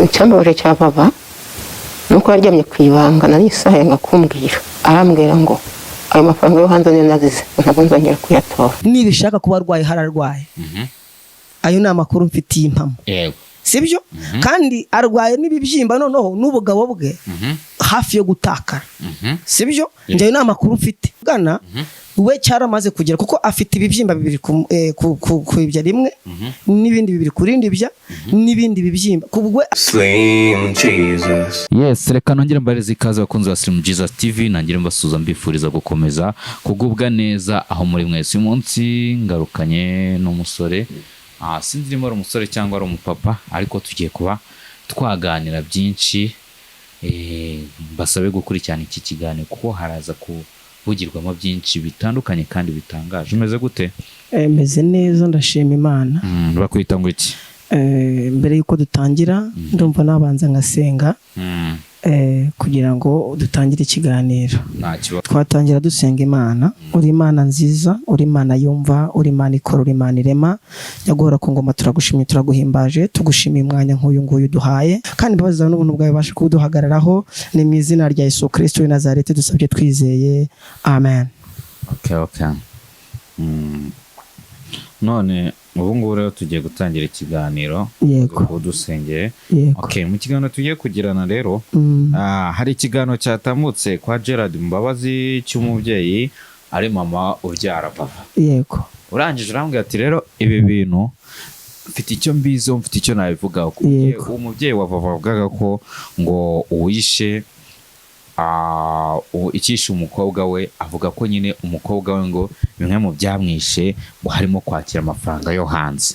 Icyambabaje cya baba ni uko yaryamye ku ibanga, nari isaha yanga kumbwira, arambwira ngo ayo mafaranga yo hanze niyo nazize, ntabwo nzongera kuyatora. Nibishaka kuba arwaye, hararwaye. Ayo ni amakuru mfitiye impamo. Sibyo? Kandi arwaye n'ibibyimba, noneho n'ubugabo bwe hafi yo gutakara. Sibyo? Njyewe ni amakuru mfite gana we cyaramaze kugera, kuko afite ibibyimba bibiri ku ibya rimwe, n'ibindi bibiri ku rindi bya, n'ibindi bibyimba ku bwe. Slim Jesus. Yes, reka nongere mbareze ikaze, abakunzi ba Slim Jesus TV. Nangire mbasuhuza, mbifuriza gukomeza kugubwa neza aho muri mwese. Uyu munsi ngarukanye n'umusore, sinzi niba ari umusore cyangwa ari umupapa, ariko tugiye kuba twaganira byinshi. Mbasabe gukurikirana iki kiganiro kuko haraza kuvugirwamo byinshi bitandukanye kandi bitangaje. Umeze gute? Meze neza, ndashima Imana. Bakwita ngo iki? Mbere y'uko dutangira, ndumva nabanza ngasenga kugira ngo dutangire ikiganiro. Nta kibazo. Twatangira dusenga Imana. Uri Imana nziza, uri Imana yumva, uri Imana ikora, uri Imana irema. Nyaguhora ku ngoma, turagushimye, turaguhimbaje, tugushimiye umwanya nk'uyu nguyu duhaye, kandi imbabazi zawe n'ubuntu bwawe bubashe kuduhagararaho. Ni mu izina rya Yesu Kristo w'i Nazareti dusabye twizeye, amen. Okay. None ubu ngubu rero tugiye gutangira ikiganiro. Yego. Ubu dusengeye. Yego. Okay, mu kiganiro tugiye kugirana rero, hari ikiganiro cyatambutse kwa Gerard Mbabazi cy'umubyeyi ari mama ubyara papa. Urangije urambwira ati: "Rero ibi bintu mfite icyo mbiziho, mfite icyo nabivugaho." Kuko uwo mubyeyi wa Vava avugaga ko ngo uwishe icyishe umukobwa we, avuga ko nyine umukobwa we ngo bimwe mu byamwishe ngo harimo kwakira amafaranga yo hanze.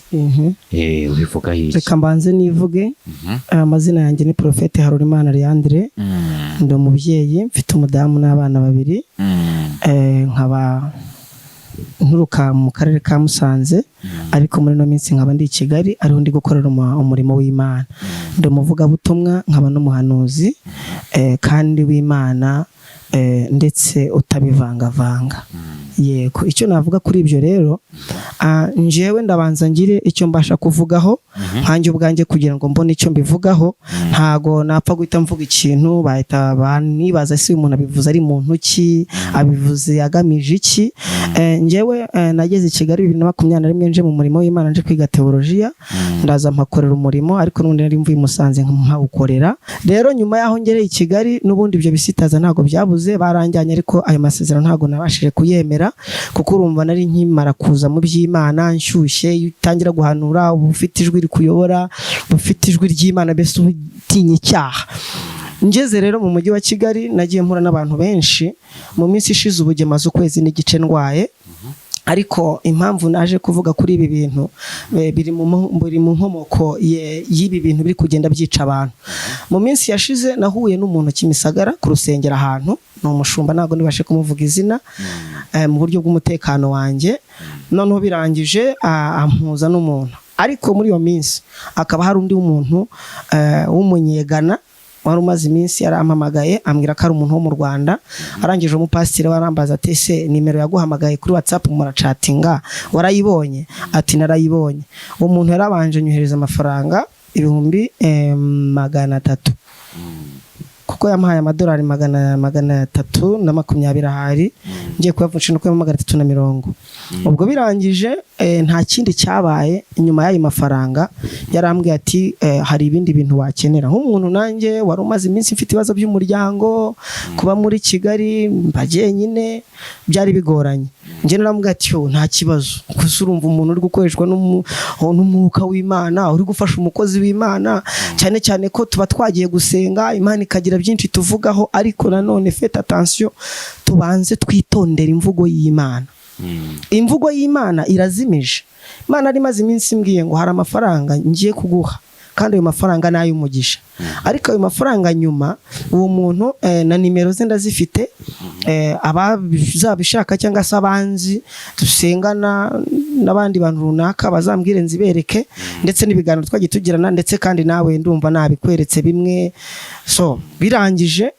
Ubivuga iki? Reka mbanze nivuge. Amazina yanjye ni Prophète Harorimana Leandre. Ndi umubyeyi, mfite umudamu n'abana babiri. Nkaba nturuka mu karere ka Musanze, ariko muri ino minsi nkaba ndi i Kigali, ariho ndi gukorera umurimo w'Imana. Ndi umuvugabutumwa, nkaba n'umuhanuzi kandi w'Imana, ndetse utabivangavanga. Yego, icyo navuga kuri ibyo rero, njyewe ndabanza ngire icyo mbasha kuvugaho nkanjye ubwanjye kugira ngo mbone icyo mbivugaho. Ntago napfa guhita mvuga ikintu, bahita banibaza: "Ese uyu muntu abivuze ari muntu ki? Abivuze agamije iki?" Njyewe nageze i Kigali 2021, nje mu murimo w'Imana, nje kwiga teolojiya. Ndaza mpakorera umurimo, ariko n'ubundi nari mvuye i Musanze mpawukorera. Rero nyuma y'aho ngereye i Kigali, n'ubundi ibyo bisitaza ntabwo byabuze, baranjyanye, ariko ayo masezerano ntabwo nabashije kuyemera, kuko urumva nari nkimara kuza mu by'Imana nshyushye. Iyo utangira guhanura, uba ufite ijwi rikuyobora, uba ufite ijwi ry'Imana, mbese uba utinya icyaha. Ngeze rero mu mujyi wa Kigali, nagiye mpura n'abantu benshi mu minsi ishize. Ubu maze ukwezi n'igice ndwaye, ariko impamvu naje kuvuga kuri ibi bintu, biri mu nkomoko y'ibi bintu biri kugenda byica abantu. Mu minsi yashize nahuye n'umuntu Kimisagara ku rusengero ahantu, ni umushumba, ntabwo nibashe kumuvuga izina mu buryo bw'umutekano wanjye. Noneho birangije ampuza n'umuntu, ariko muri iyo minsi akaba hari undi muntu w'umunyegana wari umaze iminsi yarampamagaye, ambwira ko ari umuntu wo mu Rwanda. Arangije umupasiteri warambaza ati: "Ese nimero yaguhamagaye kuri WhatsApp muracatinga warayibonye?" Ati: "Narayibonye." Uwo muntu yarabanje anyohereza amafaranga 300,000, kuko yamuhaye amadolari 320 ahari, ngiye kuyavunjisha no 330. Ubwo birangije, nta kindi cyabaye nyuma y'ayo mafaranga. Yarambwiye ati: "Hari ibindi bintu wakenera." Nk'umuntu nanjye wari umaze iminsi mfite ibibazo by'umuryango, kuba muri Kigali mba jyenyine byari bigoranye, njye naramubwiye ati: "Yo, nta kibazo." Gusa urumva umuntu uri gukoreshwa n'umwuka w'Imana, uri gufasha umukozi w'Imana, cyane cyane ko tuba twagiye gusenga, Imana ikagira byinshi tuvugaho, ariko nanone faites attention, tubanze twitondera imvugo y'Imana. Imvugo y'Imana irazimije. Imana yari imaze iminsi imbwiye ngo hari amafaranga ngiye kuguha, kandi ayo mafaranga ni ay'umugisha. Ariko ayo mafaranga nyuma, uwo muntu na nimero ze ndazifite, abazabishaka cyangwa se abanzi dusengana n'abandi bantu runaka bazambwire nzibereke, ndetse n'ibiganiro twagiye tugirana, ndetse kandi nawe ndumva nabikweretse bimwe. So birangije,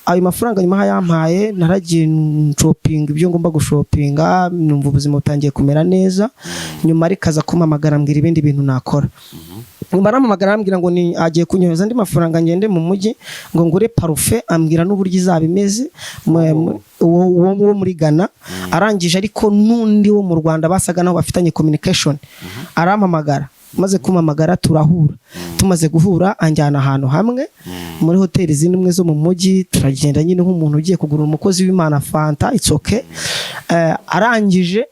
ayo mafaranga nyuma aho yampaye, naragiye nshopinga ibyo ngomba gushopinga, numva ubuzima butangiye kumera neza. Nyuma ariko aza kumpamagara, ambwira ibindi bintu nakora. Barampamagara, arambwira ngo ni agiye kunyohereza andi mafaranga, ngende mu mujyi ngo ngure parufe, ambwira n'uburyo izaba imeze. Uwo muri Ghana arangije, ariko n'undi wo mu Rwanda basaga naho bafitanye communication arampamagara. Maze kumpamagara turahura. Tumaze guhura anjyana ahantu hamwe muri hoteli zimwe zo mu mujyi, turagenda nyine nk'umuntu ugiye kugura umukozi w'Imana fanta, it's okay. Arangije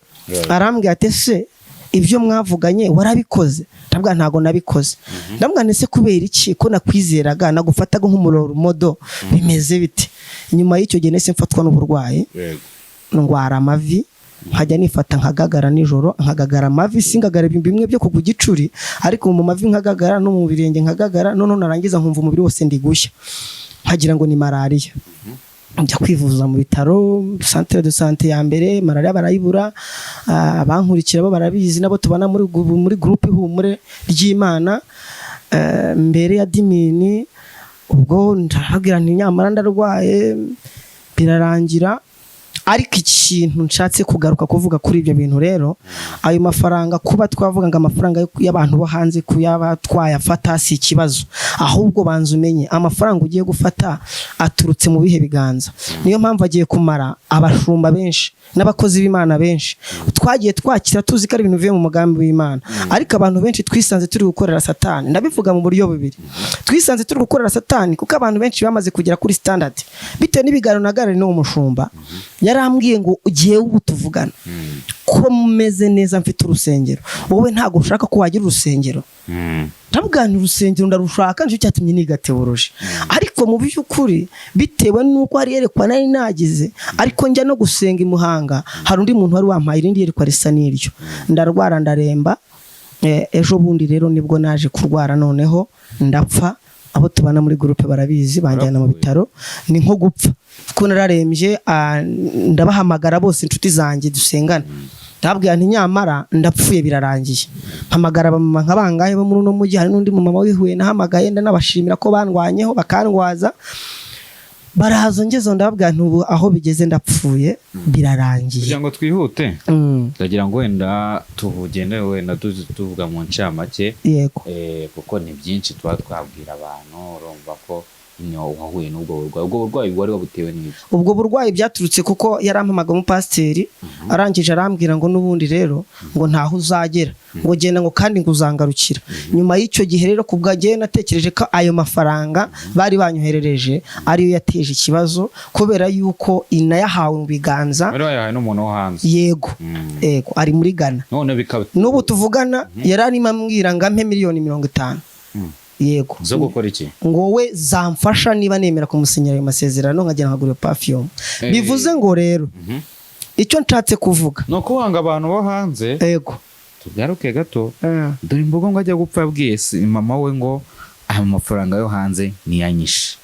arambwira ati: "Ese ibyo mwavuganye warabikoze?" Ndabwira ntago nabikoze. Ndabwira ndetse kubera iki ko nakwizeraga, nagufataga nk'umu role model, bimeze bite? Nyuma y'icyo gihe nahise mfatwa n'uburwayi, ndwara amavi, nkajya nifata nkagagara nijoro, nkagagara amavi, singagara ibintu bimwe byo kugwa igicuri, ariko mu mavi nkagagara no mu birenge nkagagara. Noneho narangiza nkumva umubiri wose ndi gushya, nkagira ngo ni malariya. Njya kwivuza mu bitaro, centre de santé ya mbere, malariya barayibura. Abankurikira bo barabizi, nabo tubana muri groupe Ihumure ry'Imana. Mbere ya dimini ubwo ndababwira nti nyamara ndarwaye, birarangira. Ariko ikintu nshatse kugaruka kuvuga kuri ibyo bintu rero, ayo mafaranga, kuba twavuga ngo amafaranga y'abantu bo hanze kuyaba twayafata si ikibazo, ahubwo banza umenye amafaranga ugiye gufata aturutse mu bihe biganza. Niyo mpamvu agiye kumara abashumba benshi n'abakozi b'Imana benshi. Twagiye twakira tuzi ko ari ibintu bivuye mu mugambi w'Imana, ariko abantu benshi twisanze turi gukorera Satani. Ndabivuga mu buryo bubiri: twisanze turi gukorera Satani kuko abantu benshi bamaze kugera kuri standard bitewe n'ibiganiro naganiriye n'uwo mushumba. Yarambwiye ngo ugiye ubu tuvugana ko meze neza, mfite urusengero, wowe ntabwo ushaka ko wagira urusengero? Ndavuga nti urusengero ndarushaka, nicyo cyatumye niga théologie. Ariko mu by'ukuri bitewe n'uko hari yerekwa nari nagize, ariko njya no gusenga i Muhanga, hari undi muntu wari wampaye irindi yerekwa risa n'iryo. Ndarwara, ndaremba. Ejo bundi rero nibwo naje kurwara, noneho ndapfa. Abo tubana muri groupe barabizi, banjyana mu bitaro, ni nko gupfa kuko nararembye. Ndabahamagara bose, inshuti zanjye dusengana, ndababwira nti nyamara ndapfuye, birarangiye. Mpamagara abamama nka bangahe bo muri uno mujyi, hari n'undi mumama w'ihuye nahamagaye, ndanabashimira ko bandwanyeho bakandwaza, baraza. Ngeze ndababwira nti ubu aho bigeze ndapfuye, birarangiye. Kugira ngo twihute, ndagira ngo wenda tugende wenda tuvuga mu ncamake, kuko ni byinshi tuba twabwira abantu. Urumva ko nyine wahuye n'ubwo burwayi. Ubwo burwayi wari wabutewe n'iki? Ubwo burwayi byaturutse kuko yarampamaga umupasiteri, arangije arambwira ngo n'ubundi rero ngo ntaho uzagera, ngo genda, ngo kandi ngo uzangarukira. Nyuma y'icyo gihe rero, ku bwanjye natekereje ko ayo mafaranga bari banyoherereje ariyo yateje ikibazo, kubera yuko inayahawe mu biganza. Wari wayahawe n'umuntu wo hanze? Yego. Yego, ari muri Ghana. None bikaba N'ubu tuvugana yari arimo ambwira ngo ampe miliyoni 50. Yego. Zo gukora iki? Ngo we zamfasha niba nemera kumusinyira ayo masezerano, nkagenda nkagura iyo perfume. Bivuze ngo rero icyo nshatse kuvuga, Ni ukuvuga ngo abantu bo hanze, tugaruke gato, dore imbogo ngo ajya gupfa yabwiye mama we ngo aya mafaranga yo hanze niyanyishe,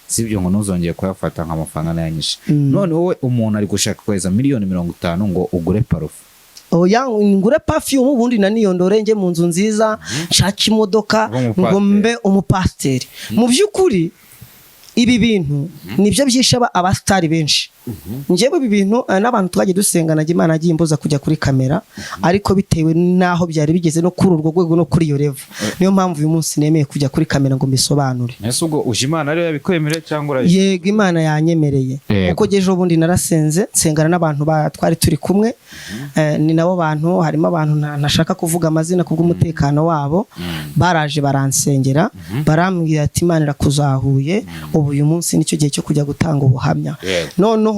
sibyo, ngo ntuzongere kuyafata nk'amafaranga nayanyishe. None wowe umuntu ari gushaka kohereza miliyoni 50 ngo ugure parufe? Oya, ngure perfume, ubundi naniyondore njye mu nzu nziza, nshake imodoka, Ube umupasiteri. ngo mbe umupasiteri. Mu by'ukuri ibi bintu nibyo byishe abasitari benshi. Njyewe ibi bintu, n'abantu twagiye dusengana, Imana yagiye imbuza kujya kuri kamera, ariko bitewe n'aho byari bigeze no kuri urwo rwego no kuri iyo level, niyo mpamvu uyu munsi nemeye kujya kuri kamera ngo mbisobanure. Ese ubwo uje Imana ariyo yabikwemereye cyangwa urayi Yego, Imana yanyemereye. Kuko ejo bundi narasenze, nsengana n'abantu twari turi kumwe. Ni nabo bantu, harimo abantu ntashaka kuvuga amazina kubw'umutekano wabo, baraje baransengera, barambwira ati Imana irakuzahuye, ubu uyu munsi nicyo gihe cyo kujya gutanga ubuhamya. Noneho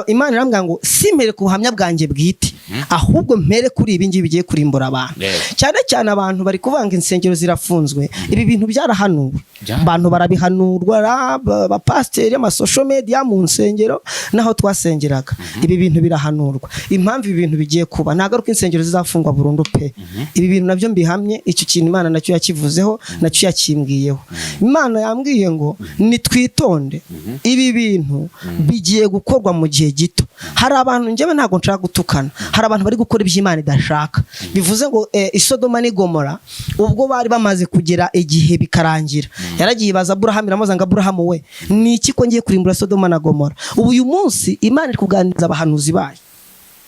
Imana irambwira ngo simpere ku buhamya bwanjye bwite, ahubwo mpere kuri ibi ngibi bigiye kurimbura abantu. Cyane cyane abantu bari kuvanga insengero zirafunzwe. Ibi bintu byarahanuwe, abantu barabihanurwa, abapasiteri, ama social media, mu nsengero n'aho twasengeraga, ibi bintu birahanurwa. Impamvu ibi bintu bigiye kuba, ntabwo ari uko insengero zizafungwa burundu pe. Ibi bintu nabyo mbihamye, icyo kintu Imana nacyo yakivuzeho, nacyo yakimbwiyeho. Imana yambwiye ngo nitwitonde, ibi bintu bigiye gukorwa mu gihe gito. Hari abantu, njyewe ntabwo nshaka gutukana, hari abantu bari gukora ibyo Imana idashaka. Bivuze ngo Isodoma n'i Gomora, ubwo bari bamaze kugera igihe bikarangira, yaragiye ibaza Aburahamu, iramubaza ngo Aburahamu we, ni iki ko ngiye kurimbura Sodoma na Gomora? Ubu uyu munsi Imana iri kuganiriza abahanuzi bayo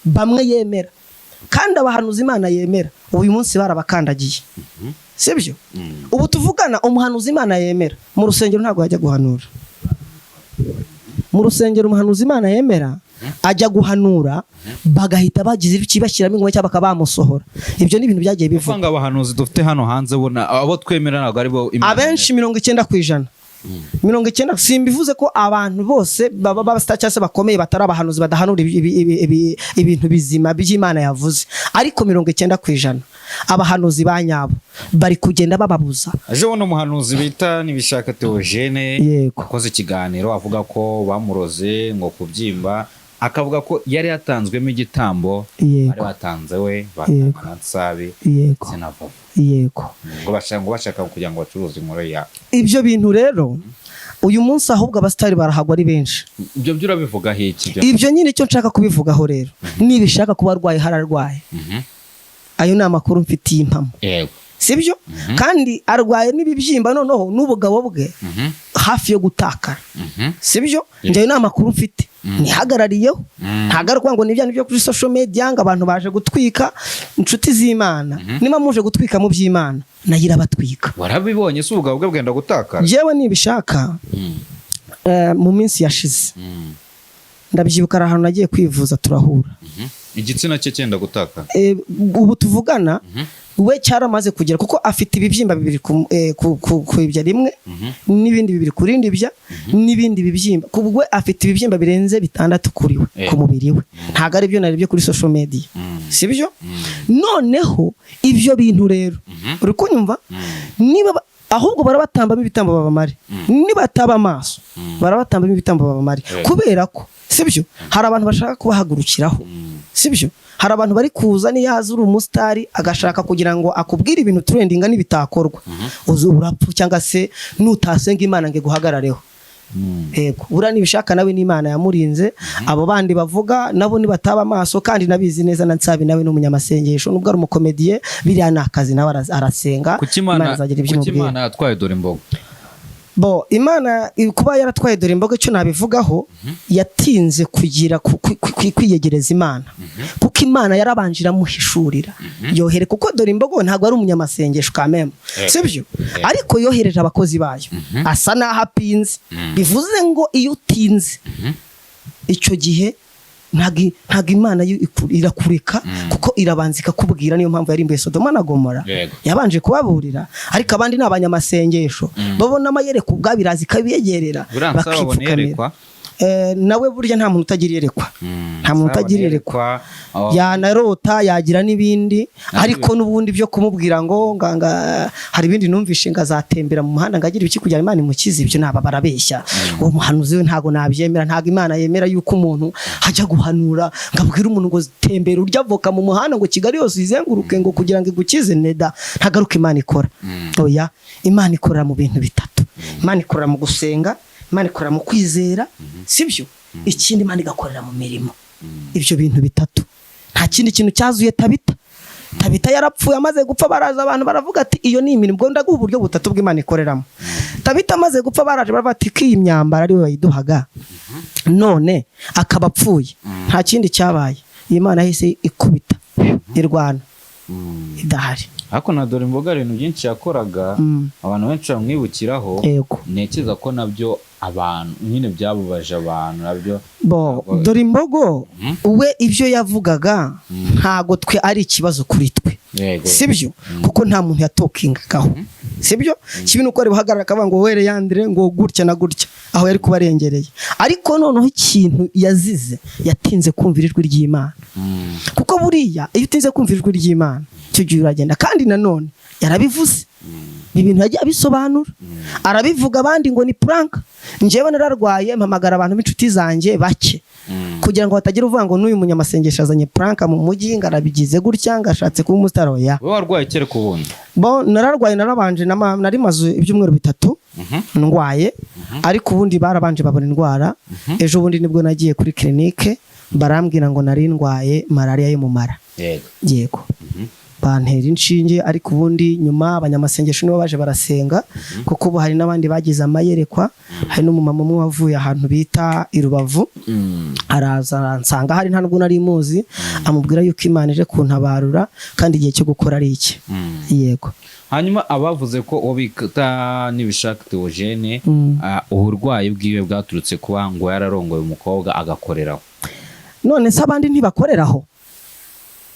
bamwe yemera, kandi abahanuzi Imana yemera ubu uyu munsi barabakandagiye. Sibyo? Ubu tuvugana, umuhanuzi Imana yemera mu rusengero ntabwo yajya guhanura mu rusengero. Umuhanuzi Imana yemera ajya guhanura, bagahita bagize ikibashyiramo ingoma cyangwa bakaba bamusohora. Ibyo ni ibintu byagiye bivuga. Uvanga abahanuzi dufite hano hanze, ubona abo twemera ntabwo ari bo Imana. Abenshi, 90%, 90, simbivuze ko abantu bose baba b'abastar cyangwa se bakomeye batari abahanuzi, badahanura ibintu bizima by'Imana yavuze, ariko 90% abahanuzi ba nyabo bari kugenda bababuza. Ejo bundi umuhanuzi bita Nibishaka Theogene akoze ikiganiro avuga ko bamuroze ngo kubyimba, akavuga ko yari yatanzwemo igitambo. Bari batanze we, batanga na Nsabi ndetse na Vava, ngo bashaka kugira ngo bacuruze inkuru ya Ibyo bintu rero, uyu munsi ahubwo abasitari barahagwa ari benshi. Ibyo byo urabivugaho iki ibyo? Ibyo nyine icyo nshaka kubivugaho rero, nibishaka kuba arwaye, hararwaye. Ayo ni amakuru mfitiye impamo. Sibyo? Kandi arwaye n'ibibyimba, noneho n'ubugabo bwe hafi yo gutakara. Sibyo? Njyewe ni amakuru mfite nihagarariyeho, ntabwo ari ukuvuga ngo ni ibyantu byo kuri social media, ngo abantu baje gutwika. Inshuti z'Imana, niba muje gutwika mu by'Imana, nayo irabatwika. Warabibonye se, ubugabo bwe bwenda gutakara? Njyewe nibishaka, mu minsi yashize, ndabyibuka, hari ahantu nagiye kwivuza turahura. Igitsina cye cyenda gutakara? Ubu tuvugana we cyaramaze kugera, kuko afite ibibyimba bibiri ku ibya rimwe, n'ibindi bibiri ku rindi bya, n'ibindi bibyimba ku bwe. Afite ibibyimba birenze bitandatu kuri we, ku mubiri we. Ntabwo ari byo narebye kuri social media, sibyo? Noneho ibyo bintu rero, uri kunyumva, niba ahubwo barabatambamo ibitambo babamare, nibataba amaso barabatambamo ibitambo babamare. Kubera ko, sibyo, hari abantu bashaka kubahagurukiraho, sibyo? Hari abantu bari kuza, niyo yaza uri umusitari agashaka kugira ngo akubwire ibintu trendinga, n'ibitakorwa uzi urapfu, cyangwa se nutasenga Imana ngo iguhagarareho. Yego, buriya nibishaka nawe n'Imana yamurinze. Abo bandi bavuga nabo nibataba amaso, kandi nabizi neza na Nsabi nawe ni umunyamasengesho, nubwo ari umukomediye, biriya ni akazi, nawe arasenga. Kuki Imana izagira ibyo kuki imubwira. Imana yatwaye Dore Imbogo? Bo Imana kuba yaratwaye Dore Imboga, icyo nabivugaho, yatinze kugira kwiyegereza Imana, kuko Imana yarabanje iramuhishurira yohere, kuko Dore Imbogo ntabwo ari umunyamasengesho kameme, sibyo? Ariko yohereje abakozi bayo, asa n'aho apinze. Bivuze ngo iyo utinze icyo gihe, ntabwo Imana yo irakureka, kuko irabanza ikakubwira. Niyo mpamvu yarimbuye Sodoma na Gomora. Yabanje kubaburira. Ariko abandi ni abanyamasengesho, babona amayereka ubwabo, iraza ikabiyegerera, Buriya Nsaba abona bakipfukamira. iyerekwa. Nawe burya nta muntu utagira iyerekwa, nta muntu Nsaba utagira iyerekwa. Oh. Yanarota, yagira n'ibindi, ariko n'ubundi byo kumubwira ngo nganga, hari ibindi numvishe ngo azatembera mu muhanda ngo agire ibiki kugira Imana imukize, ibyo naba barabeshya. Uwo muhanuzi we ntabwo nabyemera. Ntabwo Imana yemera yuko umuntu ajya guhanura ngo abwire umuntu ngo tembera urya avoka mu muhanda, ngo Kigali yose uyizenguruke, ngo kugira ngo igukize. Neda, ntagaruka. Imana ikora, oya, Imana ikorera mu bintu bitatu: Imana ikorera mu gusenga, Imana ikorera mu kwizera, sibyo? Ikindi, Imana igakorera mu mirimo. Ibyo bintu bitatu, nta kindi kintu cyazuye Tabita. Tabita yarapfuye, amaze gupfa baraza abantu baravuga ati iyo ni imirimo. Ubwo ndaguha uburyo butatu bw'Imana ikoreramo. Tabita amaze gupfa, baraje baravuga ati ko iyi myambaro ari we wayiduhaga, none akaba apfuye. Nta kindi cyabaye, iyi Mana yahise ikubita irwana idahari. Ariko na Dore Imboga hari ibintu byinshi yakoraga abantu benshi bamwibukiraho. Ntekereza ko nabyo abantu nyine byababaje abantu nabyo. Bo, Dore Imbogo we ibyo yavugaga ntago twe ari ikibazo kuri twe, sibyo? Kuko nta muntu yatokingagaho, sibyo? Kibi nuko ari buhagarara akavuga ngo were yandire ngo gutya na gutya, aho yari kuba arengereye. Ariko noneho ikintu yazize, yatinze kumvira ijwi ry'Imana, kuko buriya iyo utinze kumvira ijwi ry'Imana, icyo gihe uragenda. Kandi nanone yarabivuze, ibintu yagiye abisobanura, arabivuga, abandi ngo ni prank. Njyewe nararwaye, mpamagara abantu b'inshuti zanjye bake, kugira ngo hatagira uvuga ngo n'uyu munyamasengesho azanye prank mu mujyi, ngo arabigize gutya, ngo ashatse kuba umusitari. Oya. Wowe warwaye kereka ubundi? Bo, nararwaye, narabanje nari maze ibyumweru 3 ndwaye, ariko ubundi barabanje babona indwara. Ejo bundi nibwo nagiye kuri clinique, barambwira ngo nari ndwaye malariya yo mu mara. Yego. Bantera inshinge, ariko ubundi nyuma abanyamasengesho nibo baje barasenga, kuko ubu hari n'abandi bagize amayerekwa. Hari n'umumama umwe wavuye ahantu bita i Rubavu, araza aransanga hari, nta nubwo nari muzi, amubwira yuko Imana ije kuntabarura kandi igihe cyo gukora ari iki. Yego. Hanyuma abavuze ko uwo bita Nibishaka Theogene, uburwayi bwiwe bwaturutse kuba ngo yararongoye umukobwa agakoreraho. None se abandi ntibakoreraho?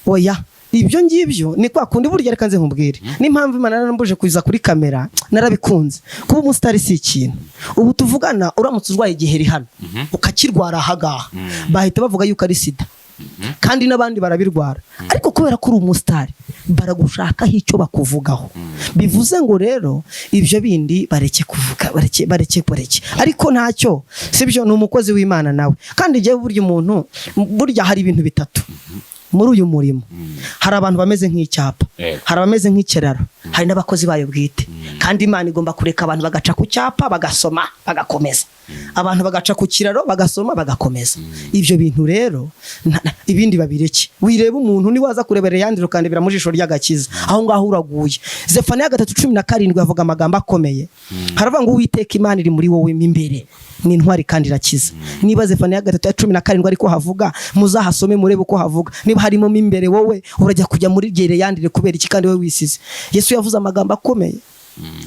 Oya, ibyo ngibyo ni kwa kundi burya. Reka nze nkubwire n'impamvu Imana yarambuje kuza kuri kamera. Narabikunze kuba umusitari si ikintu. Ubu tuvugana, uramutse urwaye igiheri hano, ukakirwara ahagaha, bahita bavuga yuko ari sida, kandi n'abandi barabirwara, ariko kubera ko uri umusitari baragushakaho icyo bakuvugaho. Bivuze ngo rero ibyo bindi bareke kuvuga, bareke, bareke, bareke. Ariko ntacyo, sibyo, ni umukozi w'Imana nawe. Kandi igihe burya umuntu, burya hari ibintu bitatu muri uyu murimo: hari abantu bameze nk'icyapa, hari abameze nk'ikiraro, hari n'abakozi bayo bwite. Kandi Imana igomba kureka abantu bagaca ku cyapa bagasoma bagakomeza, abantu bagaca ku kiraro bagasoma bagakomeza. Ibyo bintu rero ibindi babireke. Wireba umuntu, niwaza kurebera yandira ukandebera mu jisho ry'agakiza, aho ngaho uraguye. Zefaniya 3:17 avuga amagambo akomeye, haravuga ngo: "Uwiteka Imana iri muri wowe mo imbere, ni intwari kandi irakiza." Niba Zefaniya 3:17 ariko havuga, muzahasome murebe uko havuga. Niba harimo mo imbere, wowe urajya kujya muri gere yandire kubera iki kandi wowe wisize? Yesu yavuze amagambo akomeye,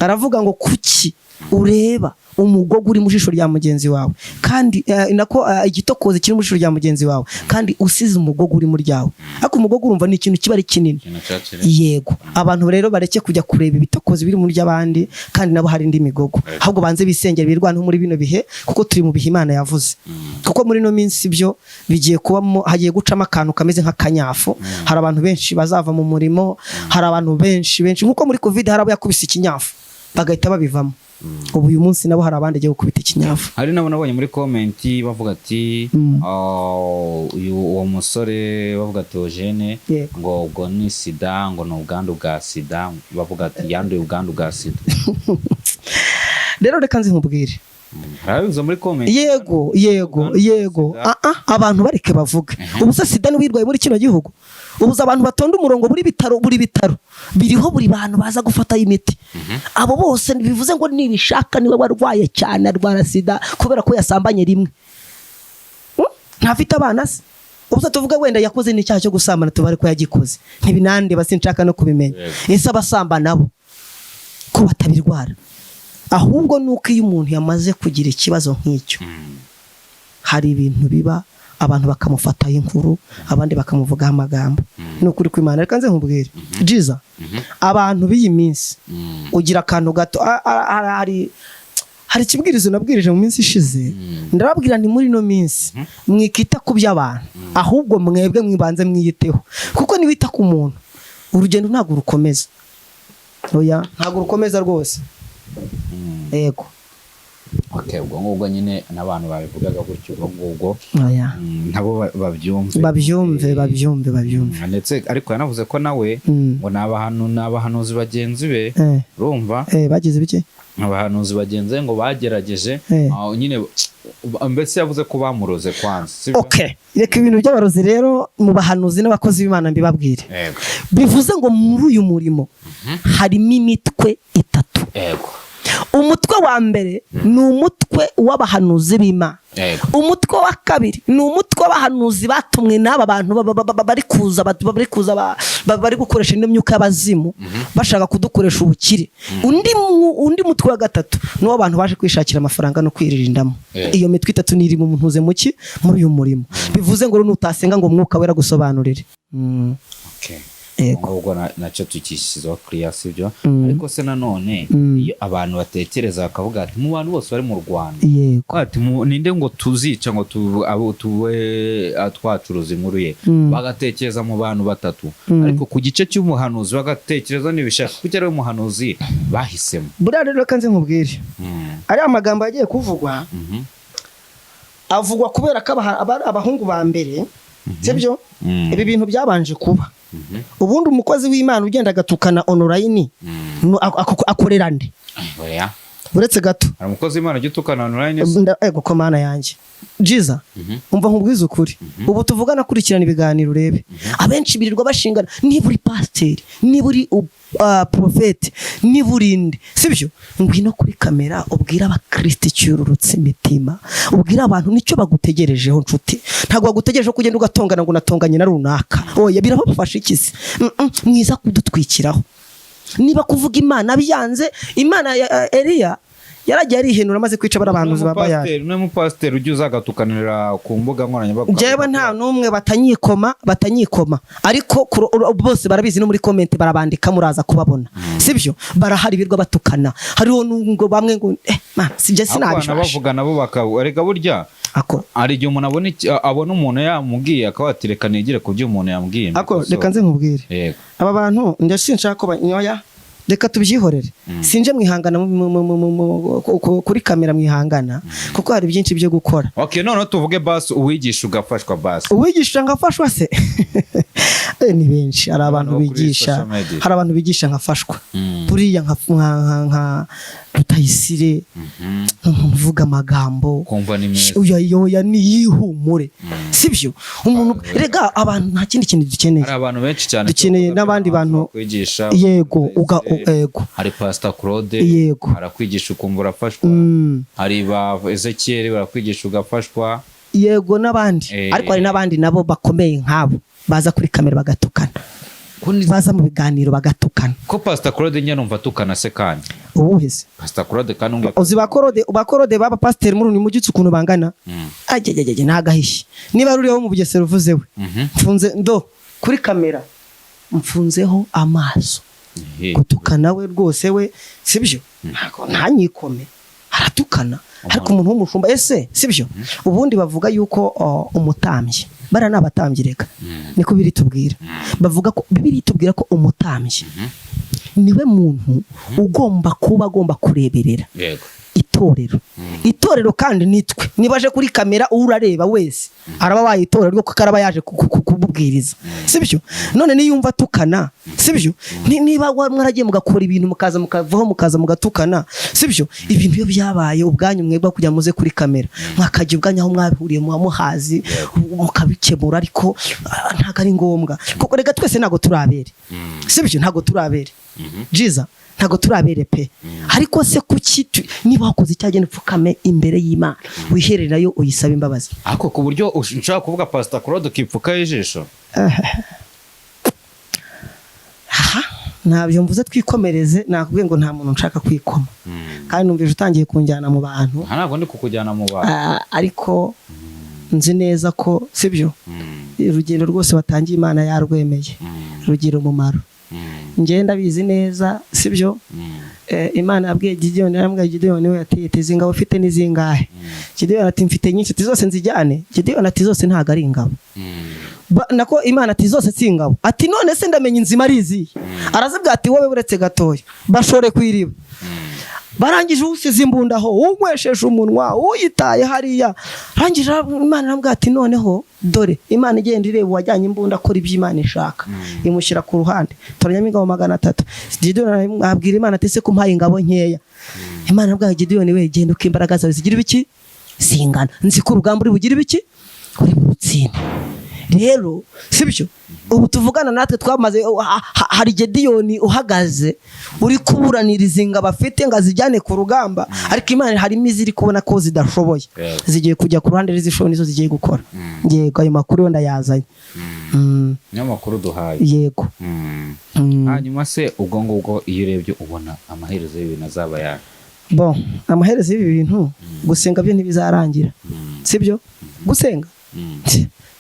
aravuga ngo: "Kuki ureba umugogo uri mu jisho rya mugenzi wawe kandi nako igitokozi kiri mu jisho rya mugenzi wawe kandi usize umugogo uri mu ryawe?" Ariko umugogo urumva ni ikintu kiba ari kinini. Ikintu cya Yego. Abantu rero bareke kujya kureba ibitokozi biri mu ry'abandi kandi nabo hari indi migogo. Ahubwo banze bisengera, birwaneho muri bino bihe, kuko turi mu bihe Imana yavuze. Kuko muri ino minsi byo bigiye kubamo, hagiye gucamo akantu kameze nk'akanyafu. Hari abantu benshi bazava mu murimo, hari abantu benshi benshi, nkuko muri Covid hari abo yakubise ikinyafu bagahita babivamo. Ubu uyu munsi nabo hari abandi agiye gukubita ikinyafu. Hari nabo nabonye muri comment bavuga ati: "Ah, uyu uwo musore," bavuga Theogene, ngo ubwo ni sida, ngo ni ubwandu bwa sida, bavuga ati yanduye ubwandu bwa sida. Rero reka nzi nkubwire. Hari ababivuze muri comment. Yego, yego. Ah, ah, abantu bareke bavuge. Ubu se sida niwirwaye muri kino gihugu? Ubu abantu batonda umurongo buri bitaro, buri bitaro biriho, buri bantu baza gufatayo imiti, abo bose bivuze ngo nibishaka niwe warwaye cyane, arwara sida kubera ko yasambanye rimwe? Ntafite abana se? Ubu se tuvuge wenda yakoze n'icyaha cyo gusambana, tubare ko yagikoze, ntibinandeba, sinshaka no kubimenya. Ese abasambana bo ko batabirwara? Ahubwo ni uko iyo umuntu yamaze kugira ikibazo nk'icyo, hari ibintu biba, abantu bakamufataho inkuru, abandi bakamuvugaho amagambo. Ni ukuri kw'Imana. Reka nze nkubwire jiza, abantu b'iyi minsi ugira akantu gato. Hari ikibwirizo nabwirije mu minsi ishize, ndababwira nti: "Muri ino minsi mwikita ku by'abantu, ahubwo mwebwe mwibanze mwiyiteho," kuko niwita ku muntu urugendo ntabwo rukomeza. Oya, ntabwo rukomeza rwose. Yego. Okay, ubwo ngubwo nyine n'abantu babivugaga gutyo, ubwo ngubwo Oya. Nabo babyumve. Babyumve, babyumve, babyumve. Ndetse ariko yanavuze ko nawe ngo ni abahanuzi bagenzi be, urumva? Bagize bike. Abahanuzi bagenzi be ngo bagerageje, aho nyine mbese yavuze ko bamuroze kwanza, sibyo? Okay, reka ibintu by'abarozi rero mu bahanuzi n'abakozi b'Imana mbibabwire. Bivuze ngo muri uyu murimo harimo imitwe itatu. Umutwe wa mbere ni umutwe w'abahanuzi b'Imana. Umutwe wa kabiri ni umutwe w'abahanuzi batumwe n'aba bantu bari kuza, bari gukoresha ino myuka y'abazimu bashaka kudukoresha ubukire. Undi mutwe wa gatatu ni uw'abantu baje kwishakira amafaranga no kwiririndamo. Iyo mitwe itatu ni iri mu ntuze muki muri uyu murimo. Bivuze ngo rero nutasenga ngo Umwuka Wera agusobanurire. Okay. Yego. Ubwo nacyo tukishyizeho clear, sibyo? Ariko se nanone iyo abantu batekereza bakavuga ati mu bantu bose bari mu Rwanda, ati ninde ngo tuzica ngo abo tube twacuruza inkuru ye, bagatekereza mu bantu batatu, ariko ku gice cy'umuhanuzi bagatekereza n'ibishaka, kuko ari we muhanuzi bahisemo. Buriya rero reka nze nkubwire, ariya magambo yagiye kuvugwa, avugwa kubera ko abahungu ba mbere, sibyo? Ibi bintu byabanje kuba. Ubundi umukozi w'Imana ugenda agatukana online, akorera nde? Oya. Uretse gato. Hari umukozi w'Imana ujya utukana online se? Ego ko Mana yanjye Jiza, umva nkubwize ukuri, ubu tuvugana kurikirana ibiganiro urebe abenshi birirwa bashingana, niba uri pasiteri, niba uri porofeti, niba uri inde, sibyo? Ngwino kuri kamera ubwire abakristo icyururutse imitima, ubwire abantu nicyo bagutegerejeho. Nshuti, ntabwo bagutegerejeho kugenda ugatongana ngo unatonganye na runaka. Oya, birabafasha iki se? Mwiza kudutwikiraho. Niba kuvuga Imana byanze, Imana ya Eliya yaragiye arihenura amaze kwica bari abahanuzi ba Bayali. N'umupasiteri n'umupasiteri ujya uzagatukanira ku mbuga nkoranyambaga. Njyewe nta n'umwe batanyikoma, ariko bose barabizi, no muri comment barabandika, muraza kubabona, sibyo? Barahari birwa batukana, hariho n'ubwo bamwe ngo man, sibyo? Ariko abantu Sinabishasha. bavuga nabo erega burya Ako hari igihe umuntu abona abona umuntu yamubwiye akaba ati reka nigire ku byo umuntu yambwiye Ako mbikosore. Reka nze nkubwire. Yego. Aba bantu njye sinshaka ko banyoya, reka tubyihorere, sinje mwihangana kuri kamera mwihangana, kuko hari byinshi byo gukora. Okay, noneho tuvuge basi uwigisha ugafashwa basi. Uwigisha ngafashwa se? Ni benshi, hari abantu Noneho kuri bigisha social media. Hari abantu bigisha nkafashwa, buriya nka Rutayisire, umuntu uvuga amagambo Kumva ni meza. Oya yoya, ni yihumure, sibyo? Umuntu rega, abantu nta kindi kintu dukeneye. Hari abantu benshi cyane Dukeneye tuvuga n'abandi bantu. kwigisha. Yego, uga yego. Hari Pastor Claude. Yego. Arakwigisha ukumva urafashwa. Hari ba Ezekiel, barakwigisha ugafashwa. Yego, n'abandi. Ariko hari n'abandi nabo bakomeye nk'abo baza kuri kamera bagatukana, baza mu biganiro bagatukana. Ko Pastor Claude njya numva atukana se kandi? Uwuhe se? Pastor Claude kandi umwe. Uzi bakorode baba pasiteri muri uyu mujyi ukuntu bangana? Ajyajyajya, ntagahishe, niba ari uriya wo mu Bugesera uvuze we, mfunze ndo kuri kamera, mfunzeho amaso. Gutukana we rwose we, sibyo? Ntabwo ntanyikome, aratukana, ariko umuntu w'umushumba ese, sibyo? Ubundi bavuga yuko umutambyi, bariya ni abatambyi, reka niko biri tubwira, bavuga ko Bibiliya itubwira ko umutambyi niwe muntu ugomba kuba agomba kureberera itorero. Itorero kandi nitwe, niba aje kuri kamera, uwo urareba wese araba waye itorero, kuko araba yaje kumubwiriza, sibyo? None niyumva atukana, sibyo? Niba mwaragiye mugakora ibintu, mukaza mukavaho, mukaza mugatukana, sibyo? Ibintu iyo byabaye ubwanyu mwebwe, kugira muze kuri kamera, mwakajya ubwanyu aho mwabihuriye muba muhazi, mukabikemura. Ariko ntabwo ari ngombwa, kuko reka twese ntabwo turabere, sibyo? Ntabwo turabere Jiza, ntabwo turabere pe. Ariko se kuki niba wakoze icyaha, genda upfukame imbere y'Imana, wiherere nayo, uyisaba imbabazi. Ariko ku buryo ushobora kuvuga Pastor Claude ukipfukaho ijisho? Aha ntabyo mvuze, twikomereze. Nakubwiye ngo nta muntu nshaka kwikoma, kandi numvise utangiye kunjyana mu bantu. Aha ntabwo ndi kukujyana mu bantu. Ariko nzi neza ko, sibyo, urugendo rwose watangiye Imana yarwemeye, rugira umumaro. Njye ndabizi neza, sibyo? Imana yabwiye Gideyoni, yarambwiye Gideyoni we ati: "Izi ingabo ufite ni zingahe?" Gideyoni ati: "Mfite nyinshi." Ati: "Zose nzijyane?" Gideyoni ati: "Zose ntabwo ari ingabo." Nako Imana ati: "Zose si ingabo." Ati: "None se ndamenya inzima ari izihe?" Arazibwira ati: "Wowe uretse gatoya, bashore ku iriba." Barangije, usize imbunda aho, unywesheje umunwa, uyitaye hariya. Arangije, Imana aramubwira ati: "Noneho dore." Imana igenda ireba uwajyanye imbunda akora ibyo Imana ishaka, imushyira ku ruhande, toranyamo ingabo 300. Gideyoni abwira Imana ati: "Ese ko umpaye ingabo nkeya?" Imana aramubwira: "Gideyoni we, genda uko imbaraga zawe zigira ibiki zingana, nzi ko urugamba uri bugire ibiki, uri burutsinde." Rero sibyo? Ubu tuvugana natwe twamaze hari Gediyoni uhagaze uri kuburaniriza ingabo afite ngo azijyane ku rugamba, ariko Imana harimo iziri kubona ko zidashoboye, zigiye kujya ku ruhande, n'izishoboye nizo zigiye gukora. Yego, ayo makuru yo ndayazanye. Niyo makuru duhaye. Yego. Hanyuma se ubwo ngubwo iyo urebye ubona amaherezo y'ibintu azaba yayo? Bon, amaherezo y'ibi bintu, gusenga byo ntibizarangira, sibyo? Gusenga,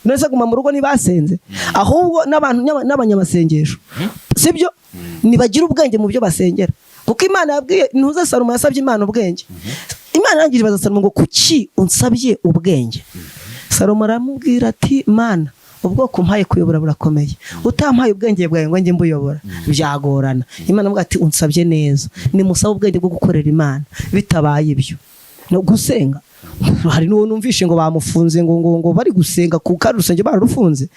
none se guma mu rugo ntibasenze? Ahubwo n'abantu n'abanyamasengesho, sibyo, nibagira ubwenge mu byo basengera, kuko Imana yabwiye ntuze Salomo, yasabye Imana ubwenge. Imana irangije ibaza Salomo ngo: "Kuki unsabye ubwenge?" Salomo aramubwira ati: "Mana, ubwoko umpaye kuyobora burakomeye, utampaye ubwenge bwawe ngo njye mbuyobora byagorana." Imana aramubwira ati: "Unsabye neza, nimusabe ubwenge bwo gukorera Imana, bitabaye ibyo No gusenga, hari n'uwo numvishe ngo bamufunze, ngo bari gusenga ku kandi urusengero bararufunze.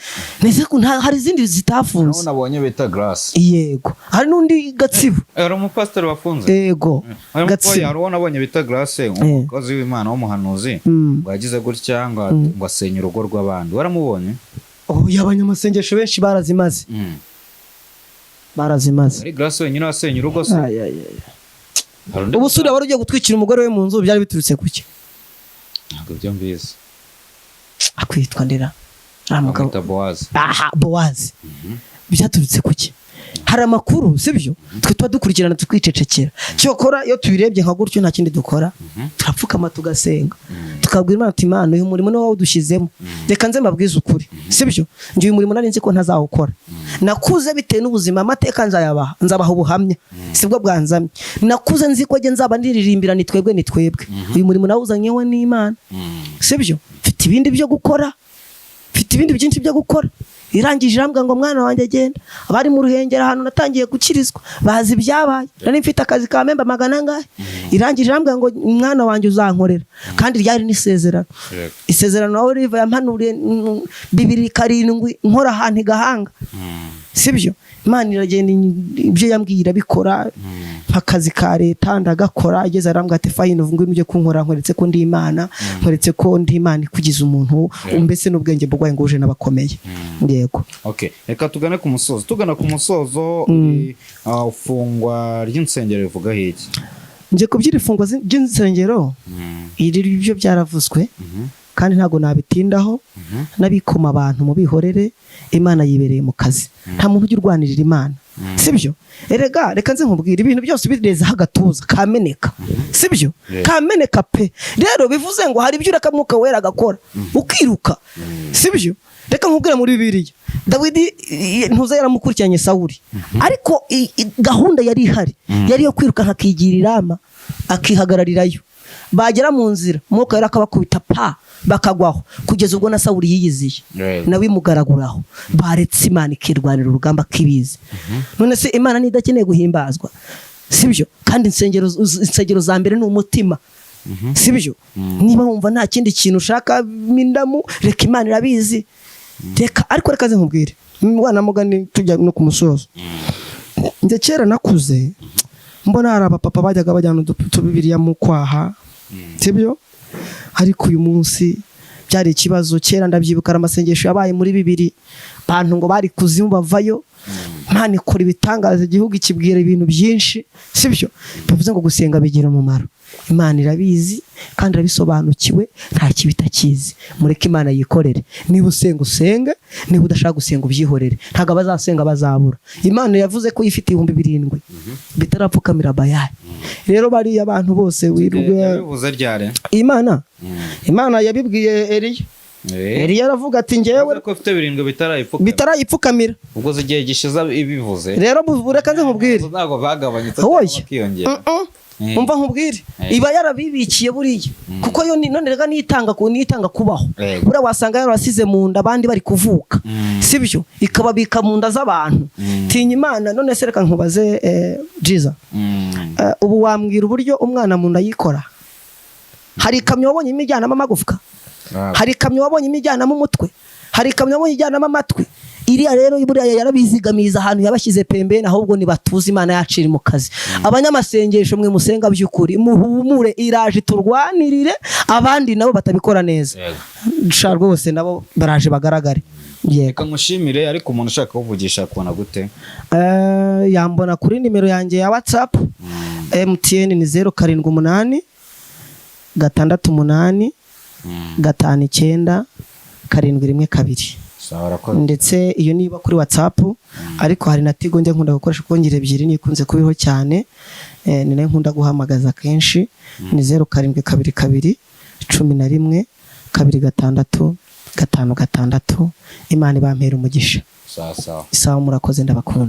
Nese ko hari izindi zitafunze. Naho nabonye bita Grace. Yego, hari n'undi Gatsibo. Hari umupasiteri wafunze. Yego. Hari Gatsibo. hari uwo nabonye bita Grace, umukozi w'Imana w'umuhanuzi, ngo yagize gutya ngo asenye urugo rw'abandi. Waramubonye? Oh, abanyamasengesho benshi barazimaze, barazimaze. Ari Grace wenyine wasenye urugo se? Ay, ay, ay. Hari undi? Ubu sura wari ugiye gutwikira umugore we mu nzu, byari biturutse kuki? Ntabwo ibyo mbizi. Akwitwa ndera uriya mugabo? Bamwita Boaz. Aha, Bowazi, byaturutse kuki? Hari amakuru, sibyo? Twe tuba dukurikirana tukicecekera. Cyokora iyo tubirebye nka gutyo, nta kindi dukora, turapfukama tugasenga, tukabwira Imana ati: "Imana, uyu murimo niwo wawudushyizemo." Reka nze mbabwize ukuri, sibyo? Njye uyu murimo nari nzi ko ntazawukora. Nakuze bitewe n'ubuzima, amateka nzayabaha, nzabaha ubuhamya, sibwo bwanzamye. Nakuze nzi ko njye nzaba ndiririmba "Ni twebwe, ni twebwe". Uyu murimo nawuzanyeho n'Imana, sibyo? Mfite ibindi byo gukora, mfite ibindi byinshi byo gukora. Irangije irambwira ngo: "Mwana wanjye, agenda." Abari mu Ruhengeri ahantu natangiye gukirizwa bazi ibyabaye. Nari mfite akazi ka memba magana angahe. Irangije irambwira ngo: "Mwana wanjye, uzankorera." Kandi ryari n'isezerano. Isezerano nawe riva yampanuriye 2007, nkora ahantu i Gahanga, sibyo? Imana iragenda, ibyo yambwiye irabikora, akazi ka leta ndagakora. Igeze arambwira ati: "Fine, ngwino ujye kunkora, nkweretse ko ndi Imana, nkweretse ko ndi Imana ikugize umuntu, mbese n'ubwenge bwawe ngo uje n'abakomeye." Yego. Okay, reka tugane ku musozo. Tugana ku musozo, ifungwa ry'insengero rivugaho iki? Njye kubyira ifungwa ry'insengero iri, byo byaravuzwe kandi ntabwo nabitindaho. N'abikoma abantu mu bihorere, Imana yibereye mu kazi. Nta muntu ujya urwanirira Imana, sibyo? Erega reka nze nkubwire, ibintu byose birezaho agatuza kameneka, sibyo? Kameneka pe. Rero bivuze ngo hari ibyo ureka Mwuka Wera agakora, ukiruka, sibyo? Reka nkubwire, muri Bibiliya Dawidi ntuza yaramukurikiranye Sawuli, ariko gahunda yari ihari yari iyo kwiruka akigira irama akihagararirayo. Bagera mu nzira, Umwuka Wera akabakubita pa bakagwaho, kugeza ubwo na Sawuli yiyiziye nawe imugaraguraho. Baretse Imana ikirwanira urugamba kibizi. None se Imana ntidakeneye guhimbazwa, sibyo? Kandi insengero za mbere ni umutima, sibyo? Niba wumva nta kindi kintu ushaka indamu, reka, Imana irabizi, reka. Ariko reka nkubwire, mwana mugani, tujya no ku musozo. Njye kera nakuze mbona hari abapapa bajyaga bajyana utubibiriya mu kwaha, sibyo? Ariko uyu munsi byari ikibazo. Kera ndabyibuka, hari amasengesho yabaye muri bibiri, abantu ngo bari kuzimu bavayo, Imana ikora ibitangaza, igihugu ikibwira ibintu byinshi, sibyo? Bivuze ngo gusenga bigira umumaro. Imana irabizi kandi irabisobanukiwe, nta kibi itakizi. Mureke Imana yikorere. Niba usenga usenge, niba udashaka gusenga ubyihorere. Ntabwo abazasenga bazabura. Imana yavuze ko ifite 7000 bitarapfukamira Bayali. Rero bariya abantu bose wirwe. Yabivuze ryari? Imana yabibwiye Eliya. Eliya aravuga ati: "Njyewe" Yavuze ko ifite birindwi bitarayipfukamira. Bitarayipfukamira. Ubwo se igihe gishize ibivuze? Rero reka nze nkubwire. Ntabwo bagabanyutse Oya. cyangwa bakiyongera? Mm-mm. Umva nkubwire, iba yarabibikiye buriya, kuko yo none reka niyitanga kubaho. Buriya wasanga yarabasize mu nda abandi bari kuvuka, sibyo? Ikababika mu nda z'abantu. Tinya Imana. None se reka nkubaze, Jiza, ubu wambwira uburyo umwana mu nda yikora? Hari ikamyo wabonye imijyanamo amagufwa? Hari ikamyo wabonye imijyanamo umutwe? Hari ikamyo wabonye ijyanamo amatwi? Iriya rero buriya yarabizigamiza ahantu yabashyize pembeni. Ahubwo nibatuze, Imana yacu iri mu kazi. Abanyamasengesho mwe musenga by'ukuri, muhumure, iraje turwanirire. Abandi nabo batabikora neza, sha rwose nabo baraje bagaragare. Yego. Reka nkushimire. Ariko umuntu ushaka kuvugisha akubona gute? Yambona kuri nimero yanjye ya WhatsApp, MTN, ni 078 68 59 712. Sawa, urakoze. Ndetse iyo niba kuri WhatsApp, ariko hari na Tigo njya nkunda gukoresha, kuko ngira ebyiri nikunze kubiho cyane. Ni nayo nkunda guhamagaza kenshi, ni 0722 11 26 56. Imana ibampera umugisha. Sawa sawa. Isaha, murakoze, ndabakunda.